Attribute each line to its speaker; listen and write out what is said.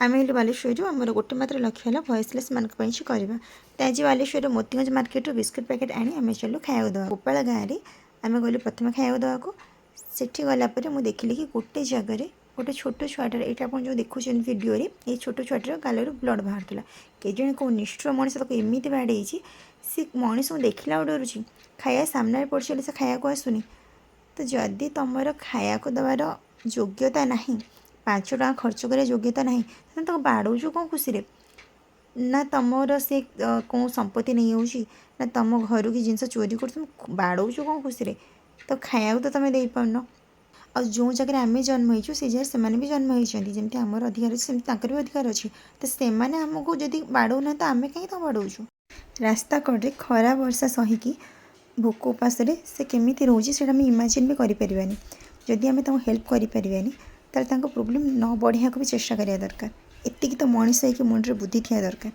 Speaker 1: ଆମେ ହେଲୁ ବାଲେଶ୍ୱରରୁ। ଆମର ଗୋଟେ ମାତ୍ର ଲକ୍ଷ୍ୟ ହେଲା ଭଏସଲେସ୍ ମାନଙ୍କ ପାଇଁ କିଛି କରିବା। ତ ଆଜି ବାଲେଶ୍ୱରର ମୋତିଗଞ୍ଜ ମାର୍କେଟରୁ ବିସ୍କୁଟ୍ ପ୍ୟାକେଟ୍ ଆଣି ଆମେ ଚାଲୁ ଖାଇବାକୁ ଦେବା। ଗୋପାଳ ଗାଁରେ ଆମେ ଗଲୁ ପ୍ରଥମେ ଖାଇବାକୁ ଦେବାକୁ। ସେଠି ଗଲା ପରେ ମୁଁ ଦେଖିଲି କି ଗୋଟେ ଜାଗାରେ ଗୋଟେ ଛୋଟ ଛୁଆଟାର, ଏଇଟା ଆପଣ ଯେଉଁ ଦେଖୁଛନ୍ତି ଭିଡ଼ିଓରେ, ଏଇ ଛୋଟ ଛୁଆଟାର ଗାଲରୁ ବ୍ଲଡ଼ ବାହାରୁଥିଲା। କେଜାଣି କେଉଁ ନିଷ୍ଠୁର ମଣିଷ ତାକୁ ଏମିତି ବାଡ଼େଇଛି, ସେ ମଣିଷକୁ ଦେଖିଲା ଆଉ ଡରୁଛି। ଖାଇବା ସାମ୍ନାରେ ପଡ଼ିଛି ହେଲେ ସେ ଖାଇବାକୁ ଆସୁନି। ତ ଯଦି ତୁମର ଖାଇବାକୁ ଦେବାର ଯୋଗ୍ୟତା ନାହିଁ, 5 ଟଙ୍କା ଖର୍ଚ୍ଚ କରିବା ଯୋଗ୍ୟତା ନାହିଁ, ତାହେଲେ ତାକୁ ବାଡ଼ଉଛୁ କ'ଣ ଖୁସିରେ? ନା ତୁମର ସେ କେଉଁ ସମ୍ପତ୍ତି ନେଇଯାଉଛି, ନା ତୁମ ଘରୁ କି ଜିନିଷ ଚୋରି କରୁଛି, ତୁମେ ବାଡ଼ଉଛୁ କ'ଣ ଖୁସିରେ? ତ ଖାଇବାକୁ ତ ତୁମେ ଦେଇପାରୁନ। ଆଉ ଯେଉଁ ଜାଗାରେ ଆମେ ଜନ୍ମ ହେଇଛୁ, ସେଇ ଜାଗାରେ ସେମାନେ ବି ଜନ୍ମ ହେଇଛନ୍ତି। ଯେମିତି ଆମର ଅଧିକାର ଅଛି, ସେମିତି ତାଙ୍କର ବି ଅଧିକାର ଅଛି। ତ ସେମାନେ ଆମକୁ ଯଦି ବାଡ଼ଉନାହାନ୍ତି, ତ ଆମେ କାହିଁ ତାକୁ ବାଡ଼ଉଛୁ? ରାସ୍ତା କଡ଼ରେ ଖରା ବର୍ଷା ସହିକି ଭୋକ ଉପାସରେ ସେ କେମିତି ରହୁଛି, ସେଇଟା ଆମେ ଇମାଜିନ୍ ବି କରିପାରିବାନି। ଯଦି ଆମେ ତାଙ୍କୁ ହେଲ୍ପ କରିପାରିବାନି, ତାହେଲେ ତାଙ୍କ ପ୍ରୋବ୍ଲେମ୍ ନ ବଢ଼ିବାକୁ ବି ଚେଷ୍ଟା କରିବା ଦରକାର। ଏତିକି ତ ମଣିଷ ହେଇକି ମୁଣ୍ଡରେ ବୁଦ୍ଧି ଥିବା ଦରକାର।